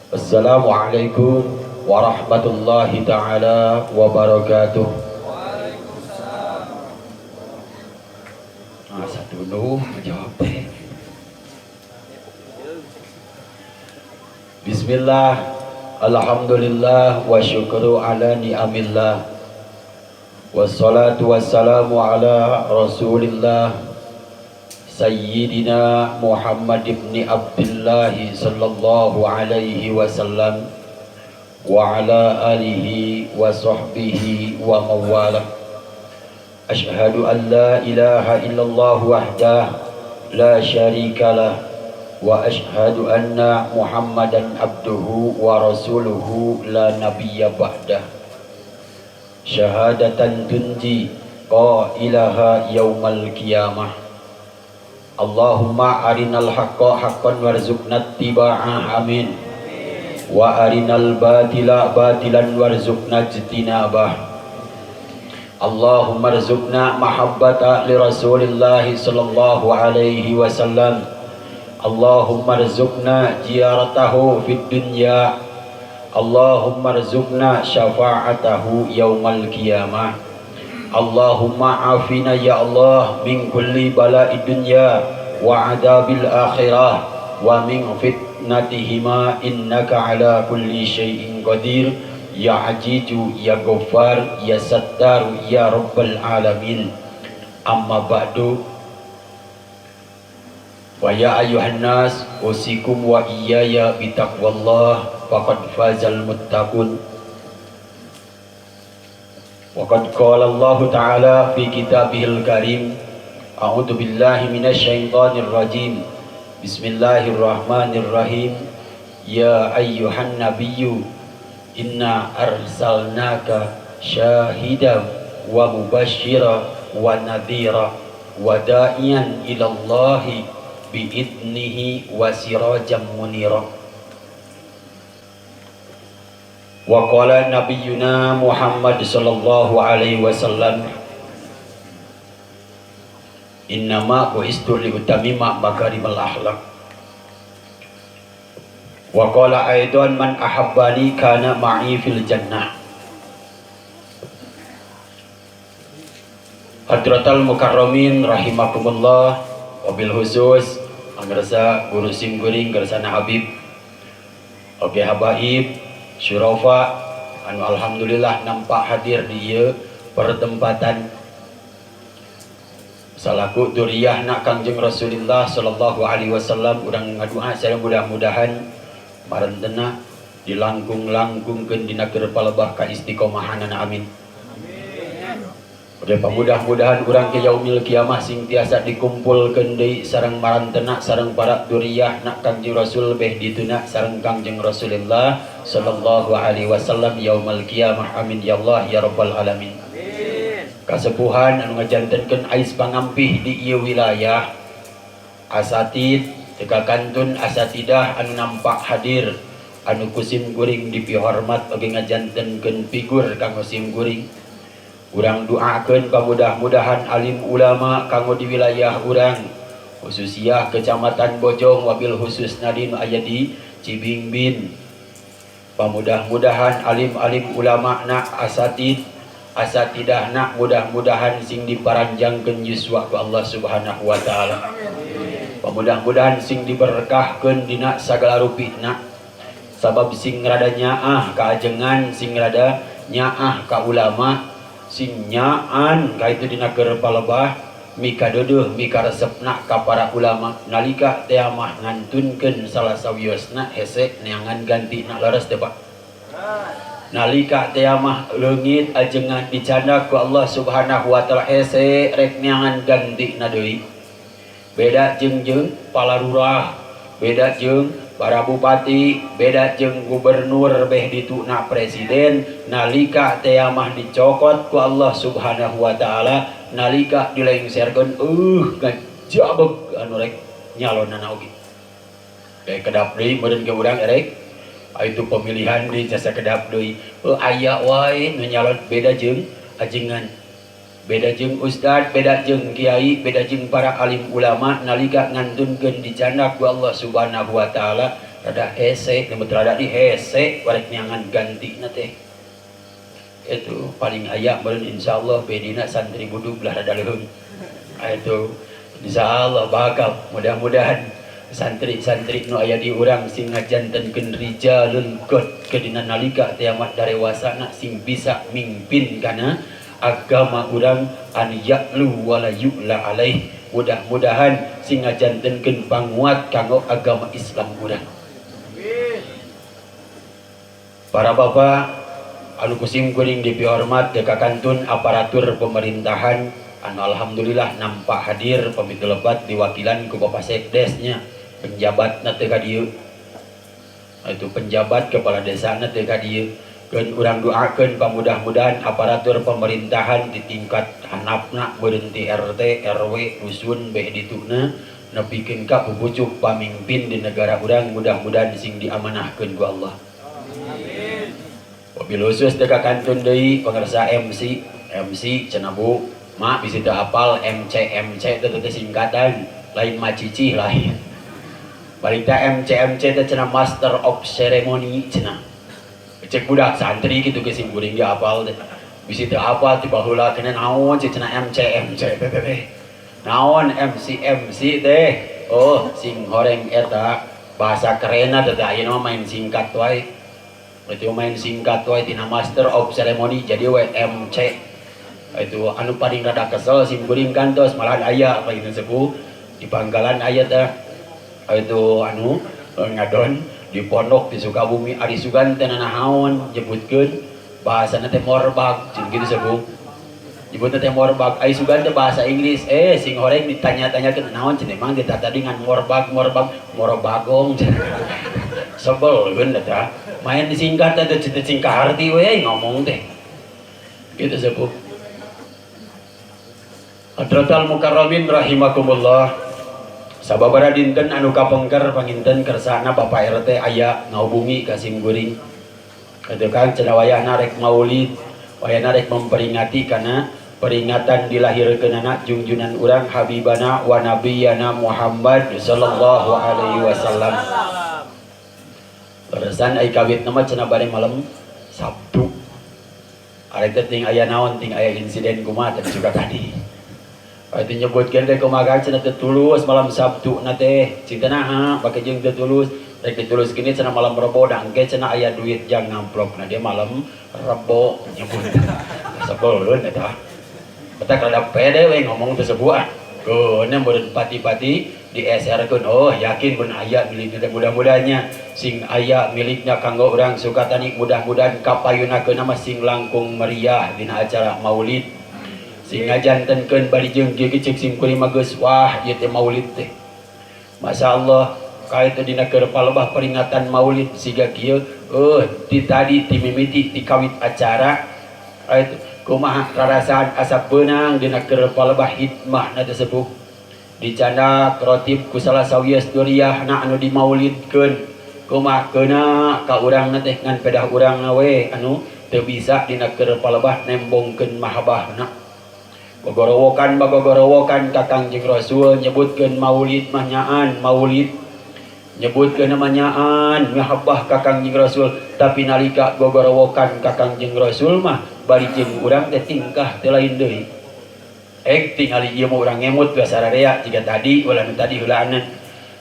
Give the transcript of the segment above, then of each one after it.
Assalamualaikum warahmatullahi taala wabarakatuh. Nah, satu nu jawab teh. Bismillah, alhamdulillah, wa syukru ala ni'amillah. Wassalatu wassalamu ala rasulillah Sayyidina Muhammad ibn Abdullah sallallahu alaihi wasallam wa ala alihi wa sahbihi wa mawala. Ashhadu an la ilaha illallah wahdah la syarika lah wa ashhadu anna Muhammadan abduhu wa rasuluhu la nabiyya ba'dah. Syahadatan tunji qailaha yaumal qiyamah. Allahumma arinal haqqa haqqan warzuqna ittiba'ah, amin. Wa arinal batila batilan warzuqna ijtinabah. Allahumma rzuqna mahabbata li Rasulillah sallallahu alaihi wasallam. Allahumma rzuqna ziyaratahu fid dunya. Allahumma rzuqna syafa'atahu yaumal qiyamah. Allahumma afina ya Allah min kulli bala'id dunya wa adabil akhirah wa min fitnatihima innaka ala kulli syai'in qadir. Ya ajizu ya ghaffar ya sattar ya rabbal alamin. Amma ba'du. Wa ya ayuhan nas usikum wa iyaya bitaqwallah faqad fazal muttaqun. Waqad qala Allah ta'ala fi kitabihil karim, a'udzu billahi minasyaitonir rajim. Bismillahirrahmanirrahim. Ya ayyuhan nabiyyu inna arsalnaka syahidan wa mubasysyira wa nadhira wa da'iyan ilallahi bi'idnihi wa sirajan munira. Wa qala nabiyyuna Muhammad sallallahu alaihi wasallam, innama bu'istu liutamima makarimal akhlak. Wa qala aidan man ahabbani kana ma'i fil jannah. Hadratal mukarramin rahimakumullah, wabil khusus angrasa guru simkuring gersana Habib, oke habaib syurafa anu alhamdulillah nampak hadir di ieu pertempatan salaku duriyahna Kangjeng Rasulullah sallallahu alaihi wasallam. Urang ngadua sareng mudah-mudahan marentena dilangkung-langkungkeun dina keur palebah ka istiqomahanana, amin. Oke, pamudah-mudahan urang ke yaumil kiamah sing tiasa dikumpulkeun deui sareng marantena sareng para duriyahna Kangjeng Rasul beh dituna sareng Kangjeng Rasulullah sallallahu alaihi wasallam yaumal kiamah, amin ya Allah ya rabbal alamin. Amin. Kasepuhan anu ngajantenkeun ais pangampih di ieu wilayah, asatid teka kantun asatidah anu nampak hadir anu kusim kuring dipihormat oge ngajantenkeun figur kanggo sim kuring. Urang doakeun pamudah-mudahan alim ulama kanggo di wilayah urang khususnya Kecamatan Bojong wabil khusus nadin aya di Cibingbin. Pamudah-mudahan alim-alim ulama na asatid asatidahna mudah-mudahan sing diparanjangkeun yuswa ku Allah Subhanahu wa taala. Pamudah-mudahan sing diberkahkeun dina sagala rupina, sabab sing rada nyaah ka ajengan, sing rada nyaah ka ulama, sing nyaan ka itu dina keur palebah mika deudeuh mika resepna ka para ulama nalika teh mah ngantunkeun salah sawiosna hese neangan gantina leres teh Pak. Nalika teh mah leungit ajengan dicandak ku Allah Subhanahu wa taala hese rek neangan gantina deui. Beda jeung jeung palarurah, beda jeung para bupati, beda jeung gubernur beh dituna presiden, nalika teh mah dicokot ku Allah Subhanahu wa taala, nalika dilengserkeun ngajabeg anu rek nyalonana oge. Kayak kedap deui meureun ke urang erek itu pemilihan di jasa kedap deui. Aya wae nu nyalon beda jeung ajengan, beda jeung ustad, beda jeung kiai, beda jeung para alim ulama nalika ngantunkeun dicandak ku Allah Subhanahu wa taala. Rada hese, nyebut rada di hese, warek neangan gantina teh. Itu paling aya meureun insyaallah bedina santri budug lah rada leuheung. Itu insyaallah bakal mudah-mudahan santri-santri nu aya di urang sing ngajantenkeun rijalul god ke dina nalika kiamat darewasana sing bisa mimpin kana agama urang an ya'lu wala yu'la alaih. Mudah-mudahan sing ngajantenkeun panguat kanggo agama Islam urang. Para bapak anu kusim kuring dipihormat deka kantun aparatur pemerintahan anu alhamdulillah nampak hadir pamit lebat diwakilan ku Bapak Sekdesnya, penjabatna teu ka dieu. Itu penjabat kepala desana teu ka dieu. Keun urang doakeun pamudah-mudahan aparatur pemerintahan di tingkat handapna meureun ti RT, RW, dusun beh dituna nepikeun ka pupucuk pamimpin di negara urang mudah-mudahan sing diamanahkeun ku Allah. Wabil khusus deka kantun deui pangersa MC, MC cenah Bu, mak bisi teu hafal MC, MC teh teh singkatan, lain macici lain. Balik teh MC, MC teh cenah Master of Ceremony cenah. Cek budak santri kitu ge sing kuring ge hafal teh. Bisi teu hafal ti baheula kena naon cek cenah MC, MC teh teh. Naon MC, MC teh? Oh, sing horeng eta bahasa kerenna teh ayeuna mah main singkat wae. Itu main singkat wae tina Master of Ceremony jadi we MC. Itu anu paling rada kesel sim kuring kantos malahan aya apa itu sepuh di pangkalan aya teh. Itu anu ngadon di pondok di Sukabumi ari sugan teh nanahaon nyebutkeun bahasana teh morbag jeung kitu sepuh. Nyebutna teh morbag ari sugan teh bahasa Inggris sing horeng ditanya-tanyakeun naon cenah emang tadi ngan morbag morbag morbagong. Sebel geun eta. Main disingkat teh teu cing kaharti we ngomong teh. Kitu sepuh. Hadratal mukarramin rahimakumullah. Sababaraha dinten anu kapengker panginten kersana Bapak RT aya ngahubungi ka sim kuring. Kitu kan cenah wayahna rek maulid, wayahna rek memperingati kana peringatan dilahirkeunana jungjunan urang Habibana wa Nabiyana Muhammad sallallahu alaihi wasallam. Leresan ai kawit nama cenah bari malam Sabtu. Arek teh ting aya naon ting aya insiden kumaha teh juga tadi. Ari nyebutkeun teh kumaha cenah teu tulus malam Sabtu na teh. Cinta naha pake jeung teu tulus. Rek ditulus gini cenah malam Rebo da engke cenah aya duit jang ngamplop na dia malam Rebo nyebut. Sebelun eta. Betak rada pede we ngomong teh sebuah. Keuna meureun pati-pati di SR-keun oh yakin mun aya milikna teh mudah-mudahnya sing aya milikna kanggo urang Sukatani mudah-mudahan kapayunakeun mah sing langkung meriah dina acara maulid. Sing ngajantenkeun bari jeung kieu cek sim kuring mah geus wah ieu teh maulid teh. Masyaallah ka itu dina keur palebah peringatan maulid siga kieu ti tadi ti mimiti ti kawit acara itu kumaha rarasaan asap beunang dina keur palebah hikmahna teh sepuh. Dicandak rotib ku salah sawios duriahna anu dimaulidkeun kumaha keuna ka urangna teh ngan pedah urangna we anu teu bisa dina keur palebah nembongkeun mahabbahna. Gogorowokan bagogorowokan ka Kangjeng Rasul nyebutkeun maulid mah nyaan maulid nyebutkeun mah nyaan mahabbah ka Kangjeng Rasul tapi nalika gogorowokan ka Kangjeng Rasul mah bari jeung urang teh tingkah teh lain deui. Ek tingali ieu mah urang ngemut biasa rarea jiga tadi ulah nu tadi heulaanan.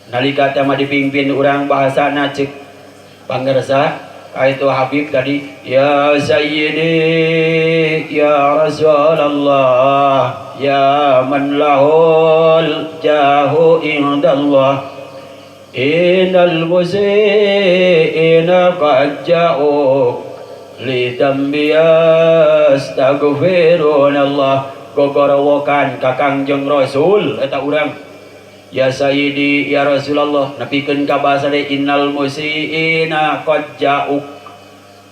Nalika teh mah dipimpin urang bahasana ceuk pangersa ka itu Habib tadi ya sayyidi ya Rasulullah ya man lahul jahu indallah innal musii'ina qad ja'u li tambiyastaghfirunallah. Gogorowokan ka Kangjeng Rasul eta urang ya sayyidi ya Rasulullah nepikeun ka bahasa deui innal musii'ina qad ja'u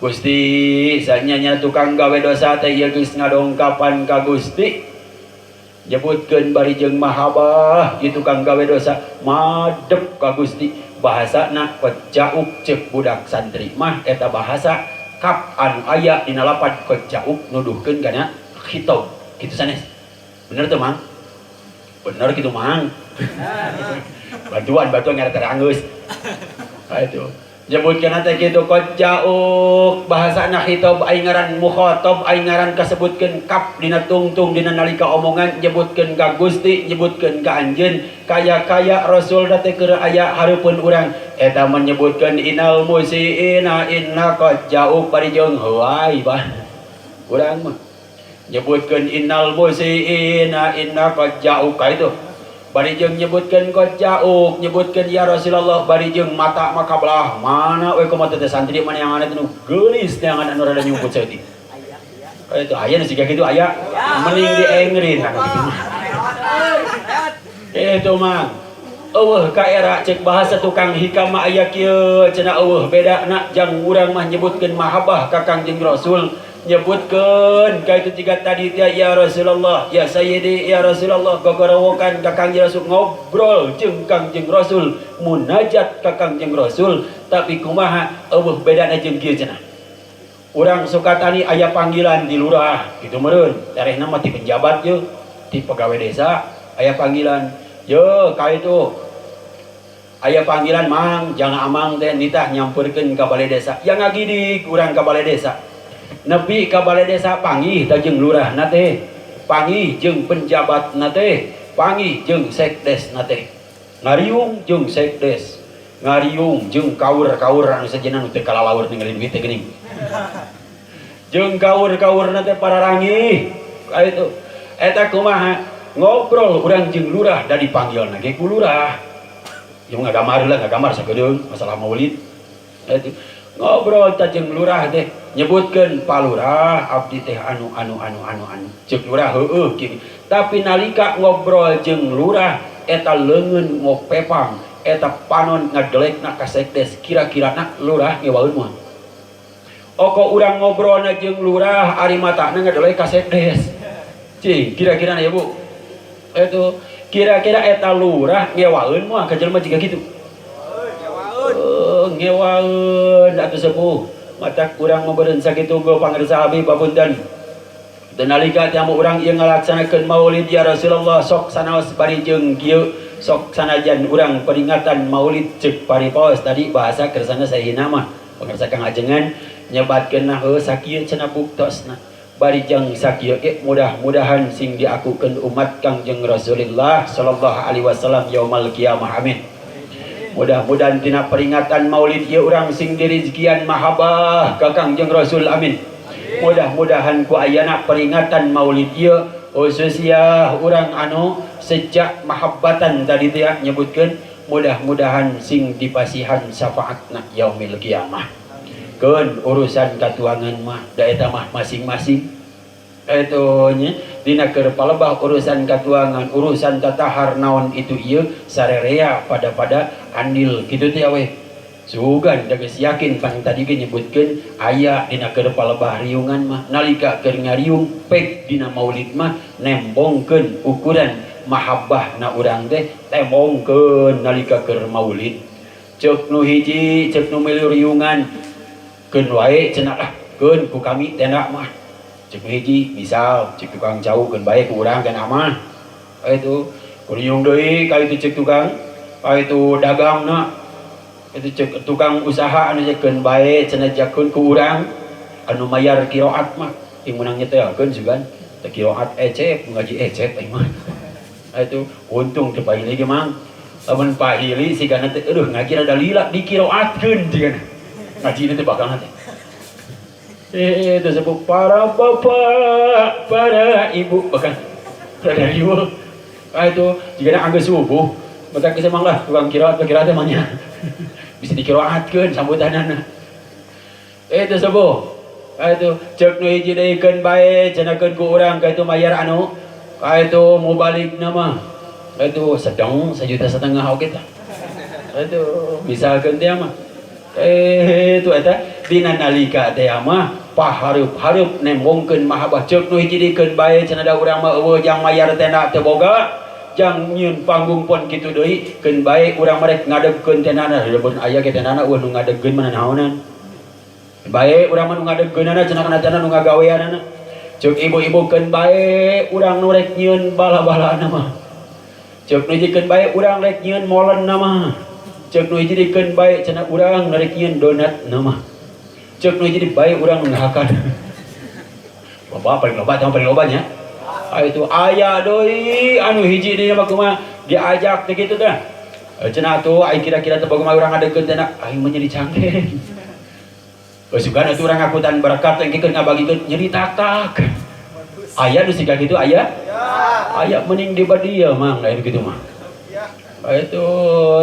Gusti sanyanya tukang gawe dosa teh ieu geus ngadongkapan ka Gusti nyebutkeun bari jeung mahabbah ieu tukang gawe dosa madep ka Gusti bahasana qad ja'u ceuk budak santri mah eta bahasa kap anu aya dina lapad qad ja'u nuduhkeun kana khitab kitu sanes bener teu Mang bener kitu Mang bantuan bantuan ngarah teranggeus Nah, itu nyebutkeun teh kitu qad ja'uk bahasana khitab ai ngaran mukhatab ai ngaran kasebutkeun kap dina tungtung dina nalika omongan nyebutkeun ka Gusti nyebutkeun ka anjeun kaya-kaya Rasul teh keur aya hareupeun urang eta menyebutkeun innal musiina inna qad ja'uk bari jeung heuay bah urang mah nyebutkeun innal musiina inna qad ja'uk ka itu bari jeung nyebutkeun qad ja'uk nyebutkeun ya Rasulullah bari jeung mata maka belah mana we kumaha teh santri mana yang anu geulis neangan anu rada nyumput saeutik kaya itu aya nu siga kitu aya mending diengrin anu kitu mah itu mah eueuh ka era cek bahasa tukang hikam mah aya kieu cenah eueuh bedana jang urang mah nyebutkeun mahabbah ka Kangjeng Rasul nyebutkeun ka itu jiga tadi teh ya Rasulullah ya Sayyidi ya Rasulullah gogorowokan ka Kangjeng Rasul ngobrol jeung Kangjeng Rasul munajat ka Kangjeng Rasul tapi kumaha eueuh bedana jeung kieu cenah urang Sukatani aya panggilan di lurah kitu meureun terehna mah ti penjabat ye ti pegawai desa aya panggilan ye ka itu aya panggilan mang jangan amang teh nitah nyamperkeun ka balai desa ya ngagidik urang ka balai desa nepi ka balai desa panggih tah jeung lurah na teh panggih jeung penjabat na teh panggih jeung sekdes na teh ngariung jeung sekdes ngariung jeung kaur-kaur anu sejenna nu teu kalalaur ningali duit teh geuning jeung kaur-kaur na teh pararangih ka itu eta kumaha ngobrol urang jeung lurah da dipanggilna ge ku lurah jeung ngagamar heula ngagamar sakedeung masalah maulid eta ngobrol tah jeung lurah teh nyebutkeun Pak Lurah abdi teh anu anu anu anu anu ceuk lurah heueuh kieu tapi nalika ngobrol jeung lurah eta leungeun ngopepang eta panon ngadelekna ka sekdes kira-kirana lurah ngewaeun moal oko urang ngobrolna jeung lurah ari matana ngadelek ka sekdes cing kira-kirana ya Bu itu kira-kira eta lurah ngewaeun moal ka jelema jiga kitu ngewaeun atuh sepuh mata kurang meureun sakitu go pangersa abi papunten teu nalika teh urang ieu ngalaksanakeun maulid ya Rasulullah sok sanaos bari jeung kieu sok sanajan urang peringatan maulid ceuk paripaos tadi bahasa kersana sahina mah pangersa Kang Ajengan nyebatkeun nah heuh sakieu cenah buktosna bari jeung sakieu ge mudah-mudahan sing diakukeun umat Kangjeng Rasulullah sallallahu alaihi wasallam yaumal qiyamah amin. Mudah-mudahan tina peringatan maulid ieu urang sing dirizkian mahabbah ka Kangjeng Rasul amin. Mudah-mudahan ku ayana peringatan maulid ieu khususnya urang anu sejak mahabbatan tadi teh nyebutkeun mudah-mudahan sing dipasihan syafaatna yaumil qiyamah. Keun urusan katuangan mah da eta mah masing-masing eta nya dina keur palebah urusan katuangan urusan tatahar naon itu ieu sarerea pada andil kitu teh we sugan da geus yakin pan tadi ge nyebutkeun aya dina keur palebah riungan mah nalika keur ngariung pek dina maulid mah nembongkeun ukuran mahabbah na urang teh tembongkeun nalika keur maulid ceuk nu hiji ceuk nu milu riungan keun wae cenah ah keun ku kami tenda mah ceuk hiji misal ceuk tukang cau keun bae ku urang tenda mah itu kuriung deui ka itu ceuk tukang ka itu dagangna itu ceuk tukang usaha anu keun bae cenah jakeun ku urang anu mayar qiraat mah ting meunang nyetelkeun sugan teh qiraat ecep ngaji ecep aing mah itu untung teu pahili ge mang lamun pahili sigana teh aduh ngaji rada lila dikiraatkeun sigana ngaji teh bakal teh itu sebut para bapak para ibu bahkan rada riweuh itu jika anggeus subuh mata geus emang lah tukang qiraat qiraat emangnya bisa dikiraatkeun sambutanana itu sepuh itu ceuk nu hiji deui keun bae cenah keun ku urang ka itu mayar anu ka itu mubaligna mah itu sedang 1,5 juta oge tah itu misalkeun teh mah itu eta dina nalika teh mah pahareup-hareup nembongkeun mahabbah ceuk nu hiji deui keun bae cenah da urang mah eueuh jang mayar tenda teu boga jang nyieun panggung pon kitu deui keun bae urang mah rek ngadegkeun tendana heureun aya ge tendana eueuh nu ngadegkeun mah naonan bae urang mah nu ngadegkeunana cenah kana tenda nu ngagaweanana ceuk ibu-ibu keun bae urang nu rek nyieun bala-balana mah ceuk nu hiji keun bae urang rek nyieun molenna mah Cek nu hiji dikeun bae cenah urang narek nyieun donat na mah. Cek nu hiji bae urang ngahakan. Loba paling loba teh paling loba nya. Ah itu aya deui anu hiji deui mah kumaha diajak teh kitu teh. Cenah atuh ai kira-kira teh boga urang ngadekeun teh aing mah nyeri cangkeng. Sugan atuh urang ngakutan berkat teh keur ngabagikeun nyeri tak-tak. Aya nu siga kitu aya? Aya mending di badia mang lain kitu mah. Itu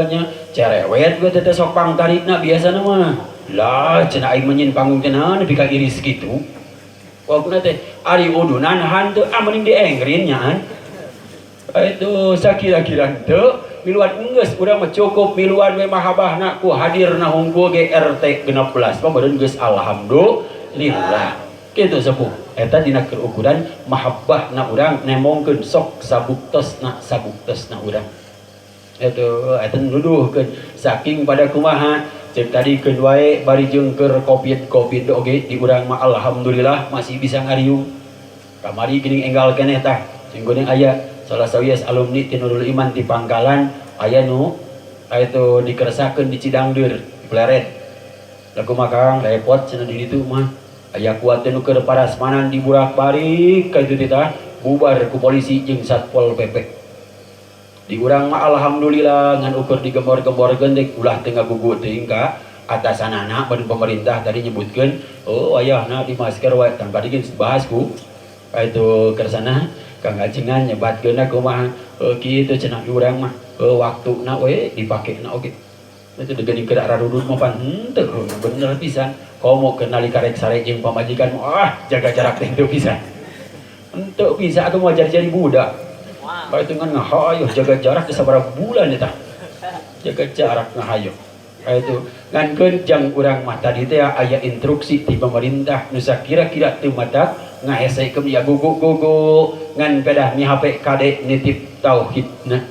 nya cerewet gue teh sok pangtarikna biasana mah. Lah cenah aing mah nyieun panggung teh naon nepi ka iris kitu. Waktu teh ari udunan hantu ah mending diengrin nya. Itu sakira-kira teu miluan enggeus urang mah cukup miluan we mahabahna ku hadirna hungkul ge RT 16 mah meureun geus alhamdulillah. Kitu sepuh eta dina keur ukuran mahabbahna urang nemongkeun sok sabuktosna sabuktosna urang. Itu eta nuduhkeun saking pada kumaha cek tadi keun wae bari jeung keur covid-covid oge di urang mah alhamdulillah masih bisa ngariung. Kamari geuning enggal keneh tah sing geuning aya salah sawios alumni ti Nurul Iman di Pangkalan aya nu itu dikersakeun di Cidangdeur di Pleret. Lagu mah Kang repot cenah di ditu mah. Aya kuat teh nu keur parasmanan diburak-balik ka itu teh tah bubar ku polisi jeung Satpol PP. Di urang mah alhamdulillah ngan ukur digembor-gemborkeun teh ulah teu ngagugu teuing ka atasanana badan pemerintah tadi nyebutkeun oh ayahna di masker wae tanpa digin bahas ku itu kersana Kang Ajengan nyebatkeunna kumaha kitu cenah di urang mah waktuna we dipakena oge. Itu degening keur ararudud mah pan henteu bener pisan. Komo keur nalika rek sare jeung pamajikan ah jaga jarak teh teu bisa. Henteu bisa atuh moal jadi budak. Wow. Itu ngan ngahayo jaga jarak teh sabaraha bulan eta. Jaga jarak ngahayo. Itu ngan keun urang mah tadi teh aya instruksi ti pemerintah nu sakira-kira teu mata ngahesekeun ya gugu-gugu ngan pedah mi HP kade nitip tauhidna.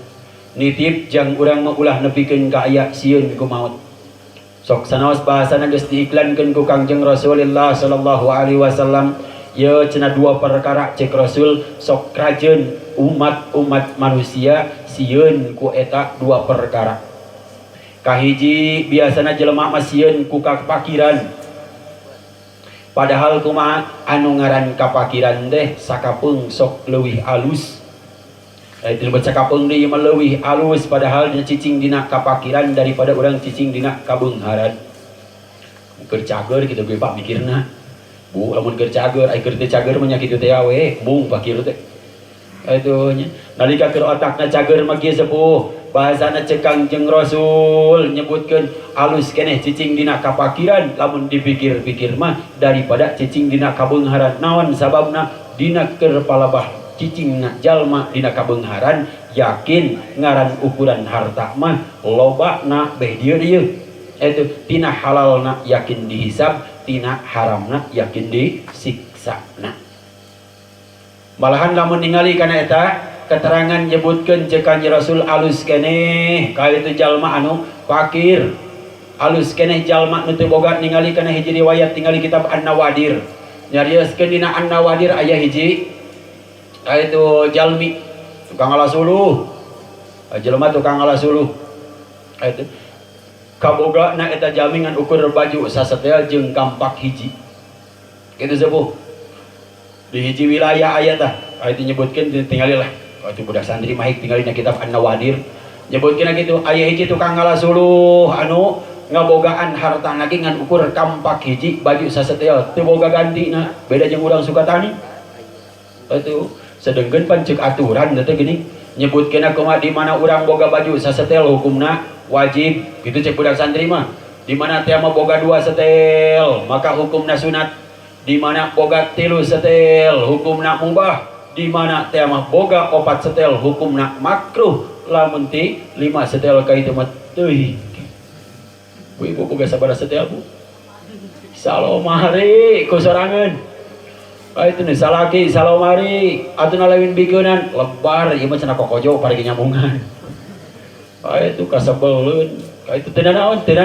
Nitip jang urang mah ulah nepikeun ka aya sieun ku maut. Sok sanaos bahasana geus diiklankeun ku Kangjeng Rasulullah sallallahu alaihi wasallam. Ye cenah dua perkara cek Rasul sok rajeun umat-umat manusia sieun ku eta dua perkara. Kahiji biasana jelema mah sieun ku kapakiran. Padahal kumaha anu ngaran kapakiran teh sakapeung sok leuwih alus. Itu baca kapeung deui mah leuwih alus padahal dina cicing dina kapakiran daripada urang cicing dina kabeungharan. Keur cager kitu ge Pak mikirna. Bu lamun keur cager ai keur teu cager mah nya kitu teh we, mung pakir teh. Itu nya. Nalika keur otakna cager mah kieu sepuh, bahasana cek Kangjeng Rasul nyebutkeun alus keneh cicing dina kapakiran lamun dipikir-pikir mah daripada cicing dina kabeungharan. Naon sababna dina keur palabah cicingna jalma dina kabeungharan yakin ngaran ukuran harta mah lobana beh dieu ieu. Itu tina halalna yakin dihisab, tina haramna yakin disiksana. Malahan lamun ningali kana eta keterangan nyebutkeun ceuk Kanjeng Rasul alus keneh ka itu jalma anu fakir. Alus keneh jalma nu teu boga ningali kana hiji riwayat tingali kitab An-Nawadir. Nyarioskeun dina An-Nawadir aya hiji itu jalmi tukang ngalah suluh. Jelema tukang ngalah suluh. Itu kaboga na eta jalmi ngan ukur baju sasetel jeung kampak hiji. Kitu sepuh. Di hiji wilayah aya tah. Itu nyebutkeun tingali lah. Itu budak santri mahik tingali na kitab An-Nawadir. Nyebutkeun kitu aya hiji tukang ngalah suluh anu ngabogaan harta lagi ngan ukur kampak hiji baju sasetel teu boga gantina beda jeung urang Sukatani. Itu sedengkeun pan ceuk aturan teh gini nyebutkeun kumaha di mana urang boga baju sasetel hukumna wajib gitu cek budak santri mah. Di mana teh mah boga dua setel maka hukumna sunat, di mana boga tilu setel hukumna mubah, di mana teh mah boga opat setel hukumna makruh, lamun ti lima setel ka itu mah teuing. Bu ibu boga sabaraha setel bu? Salomari ku sorangan. Itu nih salaki salomari atuh nalawin bikeunan lebar ieu mah cenah kokojo paragi nyambungan. Itu kasebeleun. Itu teu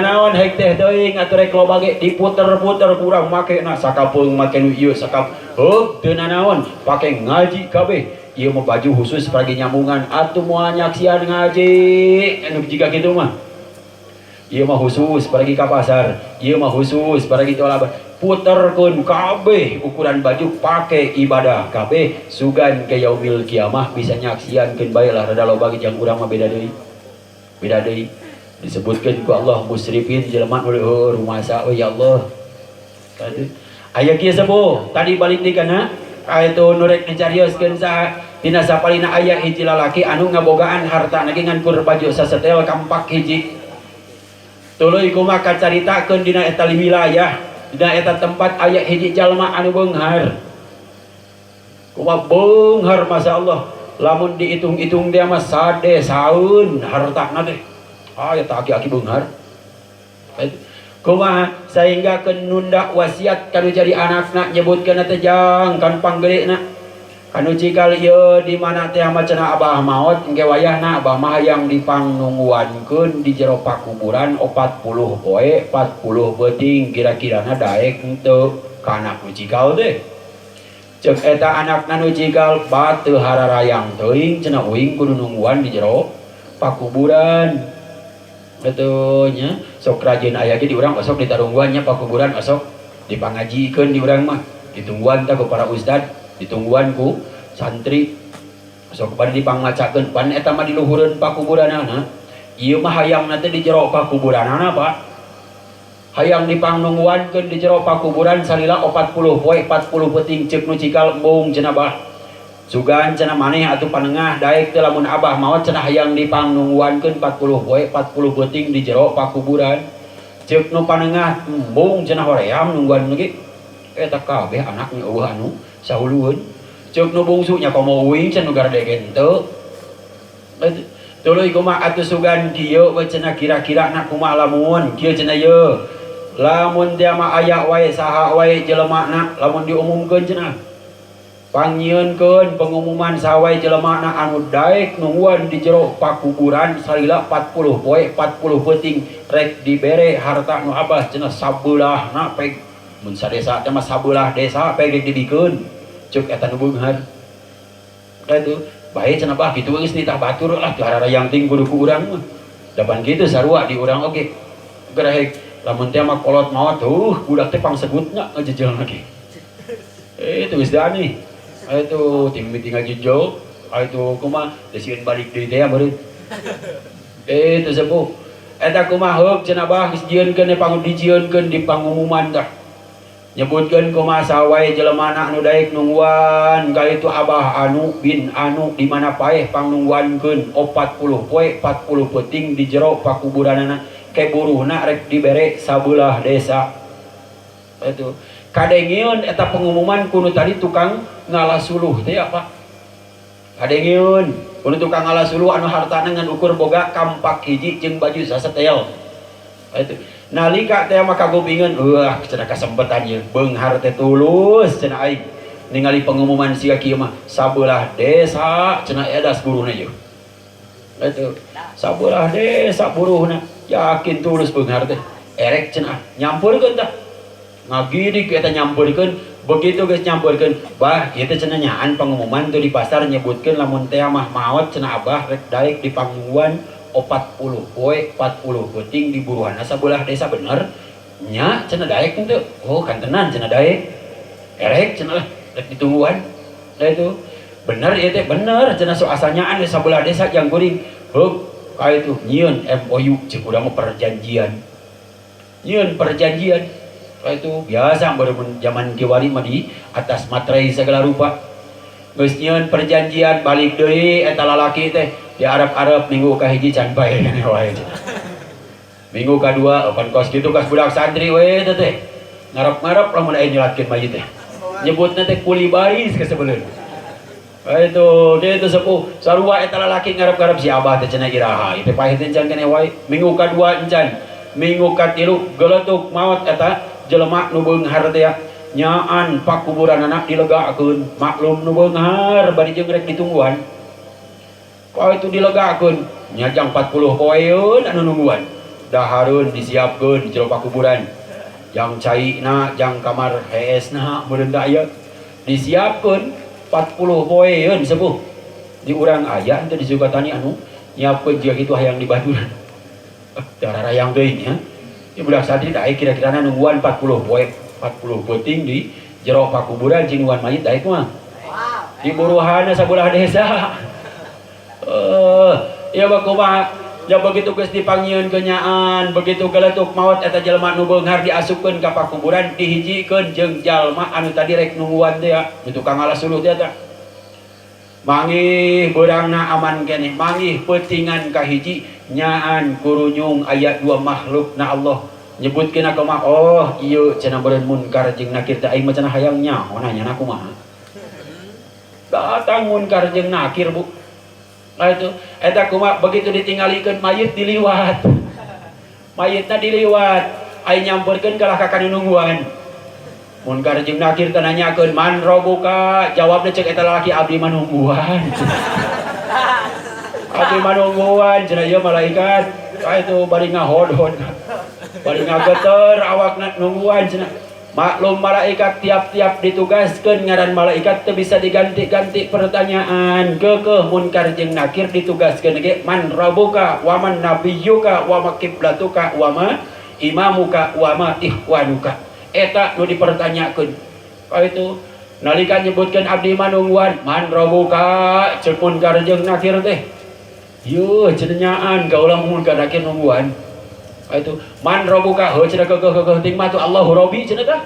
naon hek teh teuing atuh rek loba ge diputer-puter kurang make na sakapeung make nu ieu sakap heuh teu naon pake ngaji kabeh ieu mah baju khusus paragi nyambungan atuh moal nyaksian ngaji anu jiga kitu mah. Ieu mah khusus pergi ka pasar, ieu mah khusus pergi tolaban. Puterkeun kabeh ukuran baju pake ibadah kabeh sugan ke yaumil kiamah bisa nyaksiankeun bae lah rada loba ge jang urang mah beda deui. Beda deui. Disebutkeun ku Allah musrifin jelema nu leueur rumasa we ya Allah. Aya kieu sepuh tadi balik di kana ka itu nu rek dicarioskeun saha dina sapalina aya hiji lalaki anu ngabogaan hartana ge ngan kur baju sasetel kampak hiji. Tuluy kumaha kacaritakeun dina eta wilayah dina eta tempat aya hiji jalma anu beunghar. Kumaha beunghar masyaallah lamun dihitung-hitung dia mah sadesaeun hartana teh. Ah eta aki-aki beunghar. Kumaha sehingga kenunda wasiat kanu jadi anakna nyebutkeun teh jang kan panggedena. Kanu cikal ieu di mana teh mah cenah abah maot engke wayahna abah mah hayang dipangnungguankeun di jero pakuburan 40 poe 40 beuting kira-kirana daek henteu ka anak nu cikal teh. Ceuk eta anakna nu cikal bat teu hararayang teuing cenah uing kudu nungguan di jero pakuburan. Betul nya sok rajin aya ge di urang osok ditarungguan nya pakuburan osok dipangajikeun di urang mah ditungguan tah ku para ustad ditungguan ku santri sok bari dipangmacakeun pan eta mah diluhureun pakuburanana ieu mah hayangna teh di jero pakuburanana Pak hayang dipangnungguankeun di jero pakuburan salila 40 poe 40 peuting ceuk nu cikal embung cenah bah sugan cenah maneh atuh panengah daek teh lamun abah maot cenah hayang dipangnungguankeun 40 poe 40 peuting di jero pakuburan ceuk nu panengah embung cenah hoream nungguan lagi eta kabeh anak nu eueuh anu sahulueun ceuk nu bungsu nya komo uing cenah nu garede ge henteu tuluy kumaha atuh sugan kieu we cenah kira-kira na kumaha lamun kieu cenah ieu lamun dia mah aya wae saha wae jelemana lamun diumumkeun cenah pangnyieunkeun pengumuman sawai jelemana anu daek nungguan di jero pakuburan salila 40 poe 40 peuting rek dibere harta nu abah cenah sabeulahna peg mun sadesa teh mah sabelah desa peg rek dibikeun ceuk eta nu beunghar kitu bae cenah bah kitu geus nitah batur lah teu hararayang ting kudu ku urang mah dapan kitu sarua di urang oge gerahek lamun teh mah kolot maot budak teh pangsegutna ngajejel lagi itu geus dani itu tim tinggal jejel itu kumaha desieun balik deui teh meureun itu sepuh eta kumaha heuk cenah bah geus jieunkeun dijieunkeun di pangumuman tah nyebutkeun kumaha sawae jelemana anu daek nungguan ka itu abah anu bin anu di mana paeh pangnungguankeun 40 poe 40 peuting di jero pakuburanana ke buruhna rek dibere sabelah desa itu kadengieun eta pengumuman kuno tadi tukang ngalasuluh teh apa kadengieun kuno tukang ngalasuluh anu hartana ngan ukur boga kampak hiji jeung baju sasetel itu nalika teh mah kagupingeun wah cenah kasempetan ieu beunghar teh tulus cenah aing ningali pengumuman siga kieu mah sabelah desa cenah edas buruhna ieu itu sabelah desa buruhna yakin tulus beunghar teh erek cenah nyampeurkeun tah ngagidik eta nyampeurkeun begitu geus nyampeurkeun bah ieu teh cenah nyaan pengumuman tuh di pasar nyebutkeun lamun teh mah maot cenah abah rek daek di pangungguan 40 poe 40 peuting di buruhanna sabelah desa bener nya cenah daek henteu oh kantenan cenah daek erek cenah lah rek ditungguan da itu bener ieu teh bener cenah sok asa nyaan di sabelah desa jang kuring heuk ka itu nyieun MOU ceuk urang mah perjanjian nyieun perjanjian itu biasa baru zaman kiwari mah di atas materai segala rupa geus nyieun perjanjian balik deui eta lalaki teh di Arab-Arab minggu kahiji can bae wae minggu kadua opan kos kitu kas budak santri we teh ngarep-ngarep lamun aya nyolatkeun mayit teh nyebutna teh kuli baris kasebeleun itu kitu sepuh sarua eta lalaki ngarep-ngarep si abah teh cenah iraha ieu teh pahit encan keneh wae minggu kadua encan minggu katilu geletuk maot eta jelema nu beunghar teh nyaan pakuburanana dilegakeun maklum nu beunghar bari jeung rek ditungguan kalau itu dilegakeun nyajang 40 poeun anu nungguan dahareun disiapkeun di jero pakuburan jang caina jang kamar heesna meureun da aya disiapkeun 40 poeun sepuh di urang aya teh di Sukatani anu nyiapkeun jiga kitu hayang dibaturan Teu rarayang teuing nya. Ieu budak santri daek kira-kira nungguan 40 poe, 40 peuting di jero pakuburan cing nungguan mayit daek mah. Di buruhana sabelah desa. Ieu mah kumaha? Ya begitu geus dipanggieun kenyaan, begitu geletuk maot eta jelema nu beunghar diasupkeun ka pakuburan, dihijikeun jeung jalma anu tadi rek nungguan teh ya, nu tukang ngalas suluh teh eta. Manggih beurangna aman keneh, manggih peutingan kahiji nyaan kurunyung aya dua makhluk na Allah. Nyebutkeun kumaha? Oh, ieu cenah beureun munkar jeung nakir teh aing mah cenah hayang nyaho nanya kumaha. Datang munkar jeung nakir, Bu. Nah itu, eta kumaha begitu ditinggalikeun mayit diliwat. Mayitna diliwat, aing nyamperkeun kalah ka nungguan. Munkar jeung nakir teh nanyakeun man robuka, jawabna cek eta lalaki abdi mah nungguan. Abdi mah nungguan cenah ieu malaikat. Ah itu bari ngahodhod. Bari ngageter awakna nungguan cenah. Maklum malaikat tiap-tiap ditugaskeun ngaran malaikat teu bisa diganti-ganti pertanyaan. Keukeuh munkar jeung nakir ditugaskeun ge man rabbuka wa man nabiyyuka wa ma qiblatuka wa ma imamuka wa ma ikhwanuka. Eta nu dipertanyakeun. Ka itu nalika nyebutkeun abdi manungguan man rabbuka ceuk munkar jeung nakir teh. Yeuh cenah nyaan kaula munkar nakir nungguan. Itu man robuka heuh cenah keukeuh ting mah tu Allahu Rabbi cenah tah.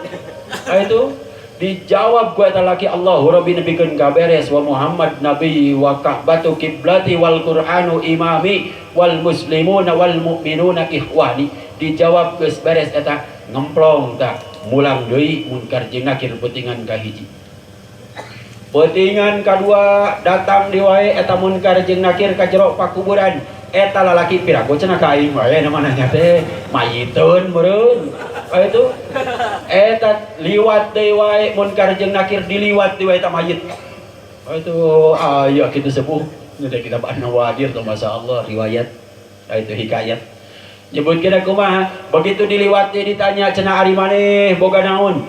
Itu dijawab ku eta laki Allahu Rabbi nepikeun ka beres wa Muhammad nabi wa ka'batu kiblati wal Qur'anu imami wal muslimuna wal mu'minuna ikhwani. Dijawab geus beres eta ngemplong tah mulang deui munkar jeung nakir peutingan kahiji. Peutingan kadua datang di wae eta munkar jeung nakir ka jero pakuburan. Eta lalaki piraku cenah ka aing wae nama nanya teh mayiteun meureun. Itu eta liwat deui wae munkar jeung nakir diliwat deui wae eta mayit. Itu aya kitu sepuh nu teh kitab An-Nawadir tuh masyaallah riwayat itu hikayat. Nyebutkeun kumaha begitu diliwat deui ditanya cenah ari maneh boga naon.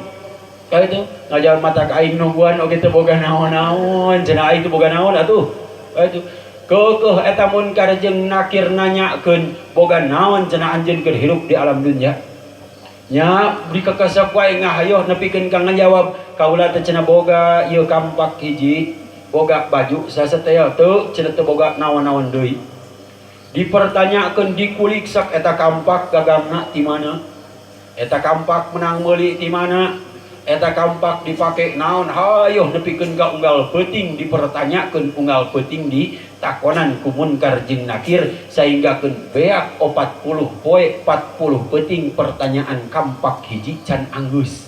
Ka itu ngajar mata ka aing nungguan oge teu boga naon-naon cenah aing teu boga naon atuh. Ka itu keukeuh eta munkar jeung nakir nanyakeun boga naon cenah anjeun keur hirup di alam dunya. Nya dikekesek wae ngahayoh nepikeun ka ngajawab kaula teh cenah boga ieu kampak hiji, boga baju sasetea teu cenah teu boga naon-naon deui. Dipertanyakeun dikulik sak eta kampak gagangna ti mana? Eta kampak menang meuli ti mana? Eta kampak dipake naon hayoh nepikeun ka unggal peuting dipertanyakeun unggal peuting di takonan ku munkar jeung nakir sahinggakeun beak 40 poe 40 peuting pertanyaan kampak hiji can anggeus.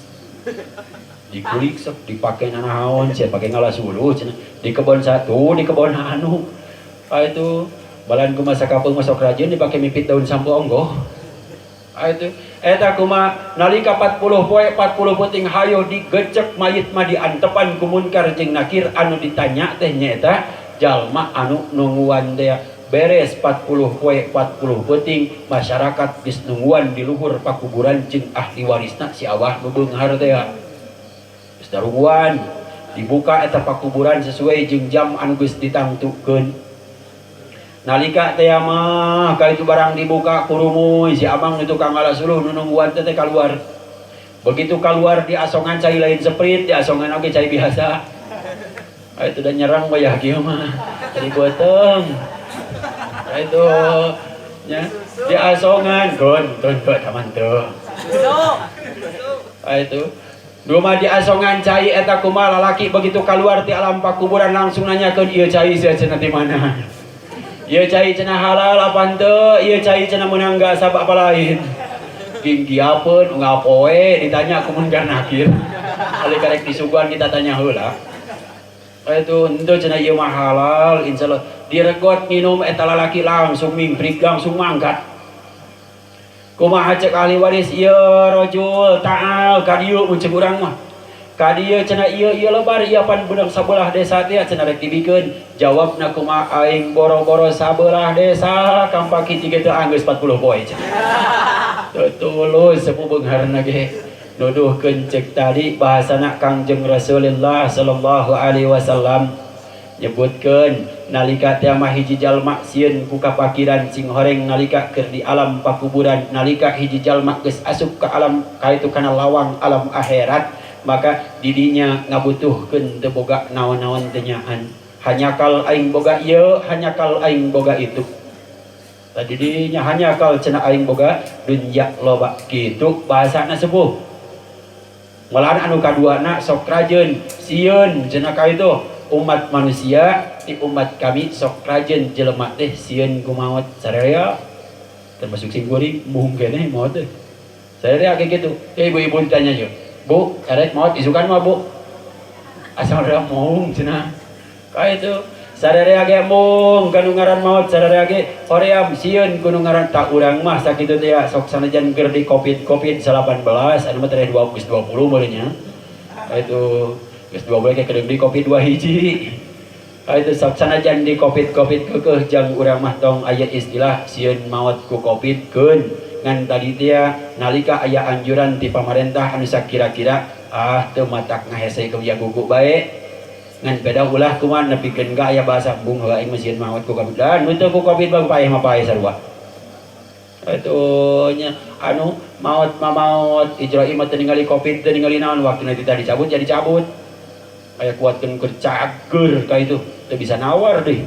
Dikulik sok dipake nanaon sia pake ngalas hulu cenah di kebon satu di kebon anu. Ah itu balan ku masa kapeung masuk rajin dipake mipit daun sampo onggoh. Ah itu eta kumaha nalika 40 poe 40 peuting hayo digecek mayit mah diantepan ku munkar jeung nakir anu ditanya teh nyaeta jalma anu nungguan teh beres 40 poe 40 peuting masyarakat geus nungguan di luhur pakuburan jeung ahli warisna si abah nu beunghar teh geus darungguan dibuka eta pakuburan sesuai jeung jam anu geus ditangtukeun. Nalika teh mah ka itu barang dibuka kurumuy si abang itu tukang ngalas suluh nu nungguan teh keluar. Begitu keluar di asongan cai lain seprit, di asongan oge cai biasa. Ah itu udah nyerang wayah kieu mah. Jadi beuteung. Ah itu nya di asongan gon ton teu taman teu. Ah itu Duma di asongan cai eta kumaha lalaki begitu keluar ti alam pakuburan langsung nanyakeun ieu cai sia cenah ti mana. Ieu cai cenah halal apa henteu? Ieu cai cenah meunang gasab apa lain? Ginggiapeun unggal poe ditanya ku munkar nakir. Ali karek disuguhan kita tanya heula. Itu henteu cenah ieu mah halal insyaallah. Diregot minum eta lalaki langsung mingprik langsung mangkat. Kumaha cek ahli waris ieu rajul ta'al ka dieu mun cek urang mah. Ka dieu cenah ieu ieu lebar ieu pan budak sabelah desa teh cenah rek dibikeun. Jawabna kumaha aing boro-boro sabelah desa kampak hiji ge teu anggeus 40 poe cenah. Teu tulus sepuh beungharna ge. Nuduhkeun cek tadi bahasana Kangjeng Rasulullah sallallahu alaihi wasallam. Nyebutkeun nalika teh mah hiji jalma sieun ku kapakiran sing horeng nalika keur di alam pakuburan, nalika hiji jalma geus asup ka alam ka itu kana lawang alam akhirat, maka didinya ngabutuhkeun teu boga naon-naon teu nyaan, hanyakal aing boga ieu, hanyakal aing boga itu. Tadi dinya hanyakal cenah aing boga dunya loba, kitu bahasana sepuh. Malahan anu kaduana sok rajeun sieun cenah ka itu umat manusia, di umat kami sok rajeun jelema teh sieun ku maot sararea, termasuk sing kuring mung keneh maot teh sararea kayak gitu. Ya ibu-ibu ditanya yuk, "Bu, erek maot isukan mah, Bu?" Asal udah mung cenah kayak itu sararea ge mung kanu ngaran maot, sararea ge hoream sieun ku nu ngaran tak urang mah sakitu teh ya. Sok sanajan keur di Covid Covid 19 anu mah teh 20 20 meureun itu geus 2 bulan kayak di Covid 2 hiji itu. Sok sanajan di Covid Covid keukeuh jang urang mah tong aya istilah sieun maot ku Covid keun. Ngan tadi teh nalika aya anjuran ti pamarentah anu sakira-kira ah teu matak ngahese ke gugu bae, ngan beda ulah kumaha nepikeun ka aya bahasa bung heula aing mah sieun maot ku Covid, dan nu teu ku Covid mah paeh mah paeh sarua. Itu nya anu maot mah maot, Ijra'i mah teu ningali Covid, teu ningali naon, waktuna teh dicabut jadi cabut. Aya kuatkeun keur cager ka itu teu bisa nawar deh,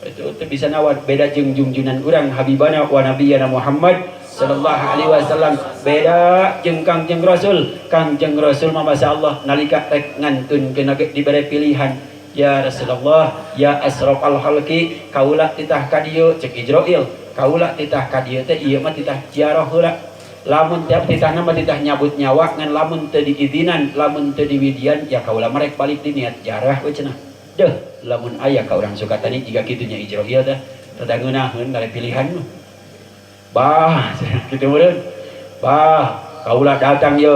itu teu bisa nawar. Beda jeung jungjunan urang habibana wa nabiyana Muhammad sallallahu alaihi wasallam, beda jeung Kangjeng Rasul. Kangjeng Rasul mah masyaallah, nalika rek ngantunkeun ge dibere pilihan. "Ya Rasulullah, ya asrafal khalqi, kaula titah ka dieu," cek Ijrail, "kaula titah ka dieu teh ieu mah titah ziarah heula. Lamun tiap titahna mah titah nyabut nyawa, ngan lamun teu diizinan, lamun teu diwidian, ya kaula mah rek balik di niat ziarah we," cenah. Deuh, lamun aya ka urang Sukatani jiga kitu nya Ijrail teh rada ngeunaheun ngale pilihan mah. "Bah," kitu meureun. "Bah, kaula datang ye,"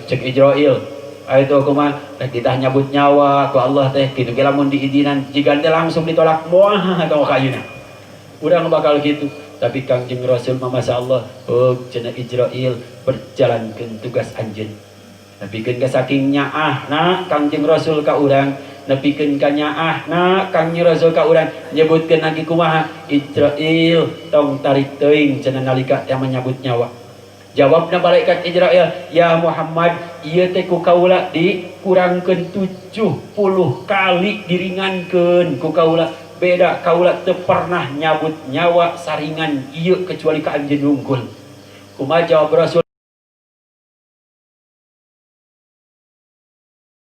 cek Ijrail. Itu kumaha rek titah nyabut nyawa ku Allah teh kitu ge lamun diizinan jigan teh langsung ditolak moal ka kayuna. Urang bakal gitu. Tapi Kangjeng Rasul mah masyaallah, oh cenah Ijrail, berjalankeun tugas anjeun. Nepikeun ka saking nyaahna Kangjeng Rasul ka urang, nepikeun ka nyaahna Kangjeng Rasul ka urang, nyebutkeun lagi kumaha, "Ijrail, tong tarik teuing," cenah nalika yang menyabut nyawa. Jawabna malaikat Ijrail, "Ya Muhammad, ieu teh ku kaula dikurangkeun 70 kali, diringankeun ku kaula. Beda kaula teu pernah nyabut nyawa saringan ieu kecuali ka anjeun wungkul." Kumaha jawab Rasul?